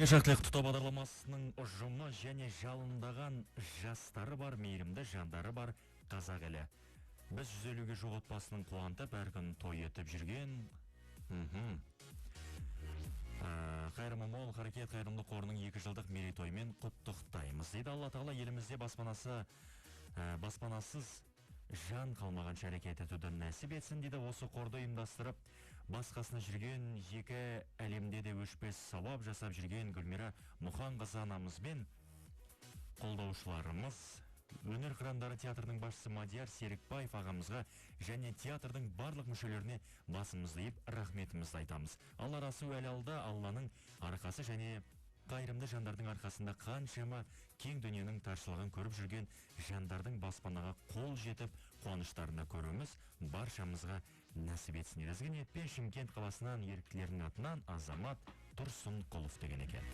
Шарқылы құттықтау бағдарламасының ұжымы және жалындаған жастары бар, мейірімді жандары бар қазақ елі. Біз 150-ге жуық отбасының қуантып, әр күн той етіп жүрген қайырымы мол Қарекет қайырымдылық қорының 2 жылдық мерейтойымен құттықтаймыз дейді. Алла тағала елімізде баспанасыз жан қалмағанша әрекет етуді нәсіп етсін дейді. Осы қорды ұйымдастырып, басқасына жүрген, екі әлемде де өшпес сауап жасап жүрген Гүлмира Мұханқызы анамызбен қолдаушыларымыз, өнер қырандары театрының басшысы Мадияр Серікбаев ағамызға және театрдың барлық мүшелеріне басымызды иіп, рахметімізді айтамыз. Алла разы, әлі алда Алланың арқасы және қайырымды жандардың арқасында қаншама кең дүниенің таршылығын көріп жүрген жандардың баспанаға қол жетіп, қуаныштарына көруіміз баршамызға нәсіп етсін. Ізгі ниетпен Шымкент қаласынан еріктілердің атынан Азамат Тұрсынқұлов деген екен.